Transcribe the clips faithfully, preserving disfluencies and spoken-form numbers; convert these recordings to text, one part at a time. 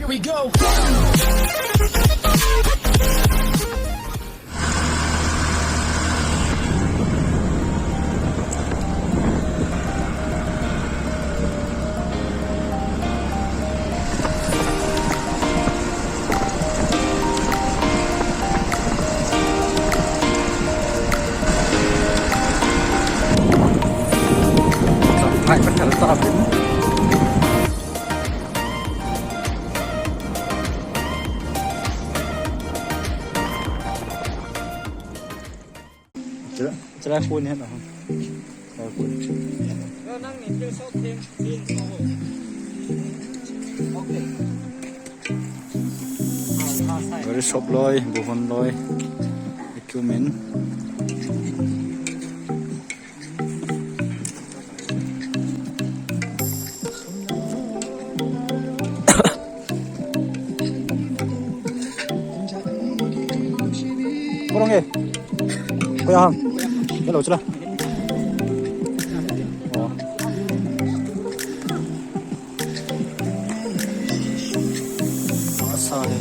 Here we go. Chara, chara phone hai na. Chara phone. Gari sop loi, buhon loi, equipment. Korong e. Koya ham. Hello, chula. Oh. Asa hai.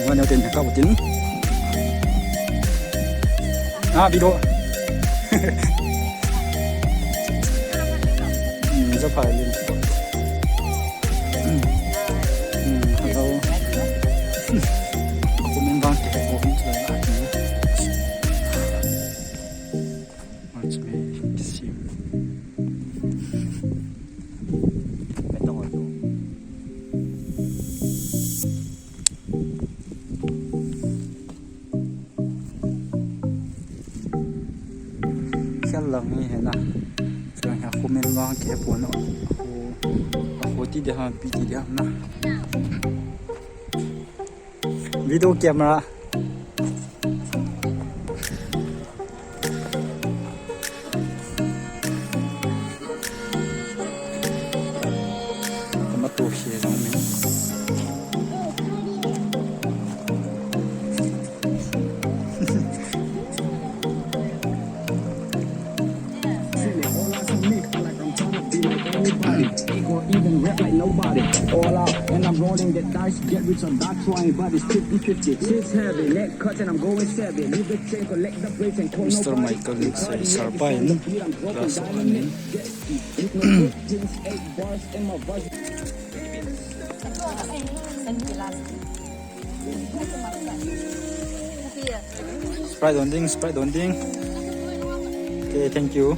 Ngwan neo tin ka butin. Ah, video. Hmm, sa pa lin. Hmm, hello. Comment bang ke ko hum sa. What's me? Sim. Khel lang hi hena. Chuan ha comment vang ke pon a. Ho, ho ti de ha, pi ti de ha na. Video camera. Tama to hie jong min. Ego even rap like nobody. All out, and I'm rolling the dice. Get rich or die trying, but it's fifty fifty. Six heavy, neck cut, and I'm going savage. Leave the chain, collect the bricks, and call Mister nobody. Michael Lindsay, Sarpa in, Raso Anin. Sprite don ding, Sprite don ding. Okay, thank you.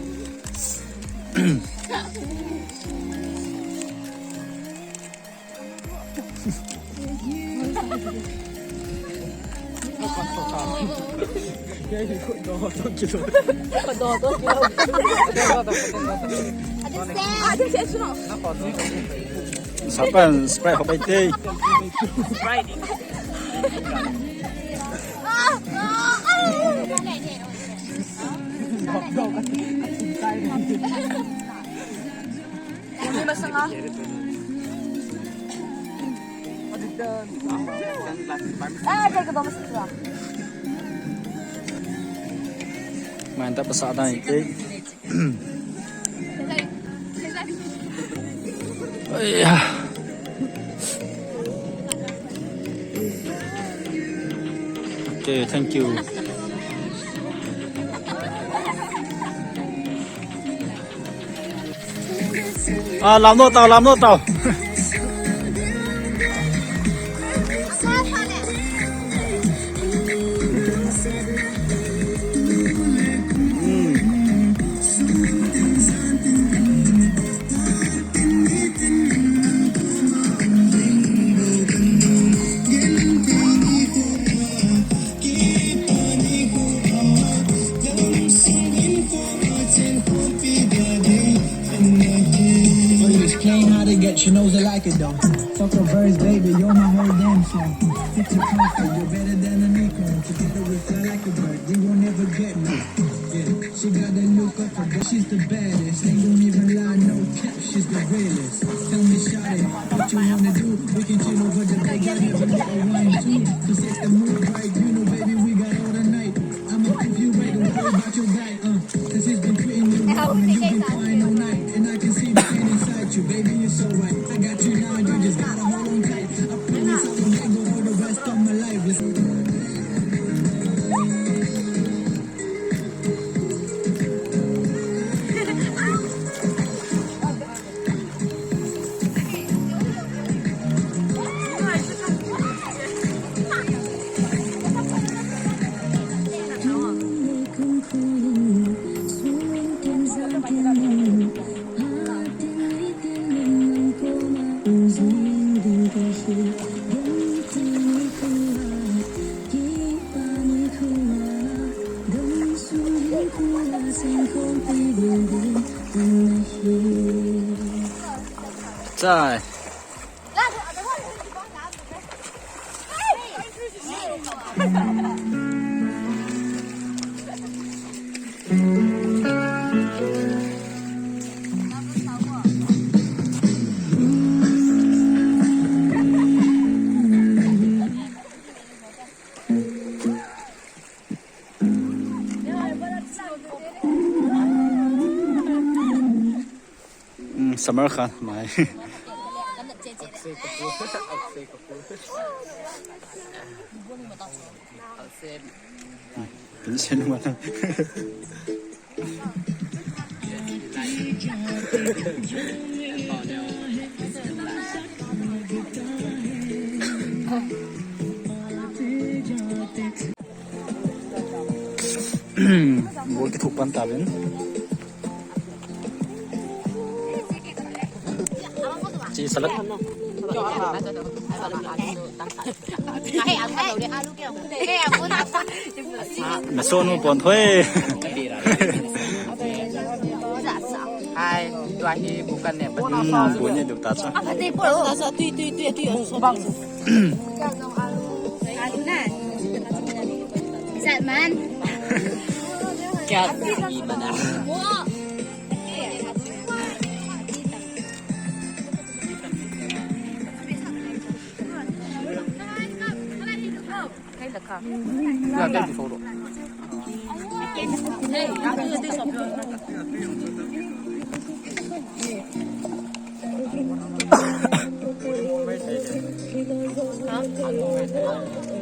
Sapan, Sprite ho bai te. Ini masanga. Ah, dia ke bawah masuk tu. Mantap, besar dah itu. Aiya. Okay, thank you. Ah, lam no tau, lam no tau. She knows I like it though. Fuck a verse, baby, you're my whole damn song. Picture perfect, you're better than a Nikon. Together we fly like a bird, we won't ever get no. Yeah, she got the look of a, she's the baddest. Ain't gon' even lie, no cap, she's the realest. Tell me, shawty, what you wanna do? We can chill over the bed, got every little wine too. So set the mood right, you know, baby, we got all the night. I'ma prove you right, don't worry about your guy, uh. Cause he's been treating you wrong and you've been crying all night. And I can see the pain inside you, baby, you're so right. I got you now, you just gotta hold on tight. I promise I won't let go for the rest of my life. Listen. 在。 Hmm, Samar Khan, mai. Pension mana? Bol kithuk pan tauvin. Chi salad. Na sonu pon thoi. Hai, tua hi bukan ne. Hmm, bu ne du ta cha. Tui, tui, tui, tui. Alu na. Izzat man. Kya bana?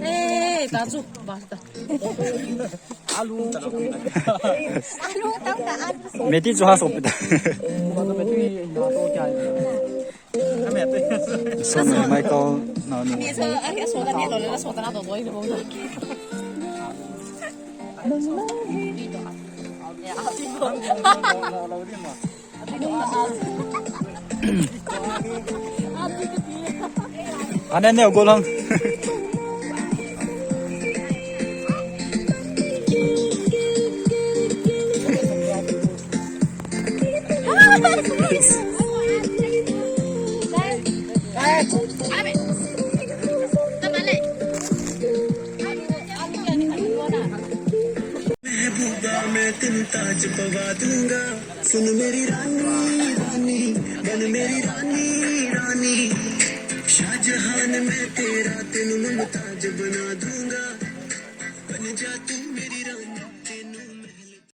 Eh, ta chu, basta. Alu. Alu, tau ta, alu. Meti chu ha so pita. So na Michael na nu. Ane ne golang. महबूबा, मैं तेनू ताज पवा दूंगा। सुन मेरी रानी, रानी, बन मेरी रानी, रानी। शाहजहान मैं तेरा, तेनू मुमताज बना दूंगा। बन जा तू मेरी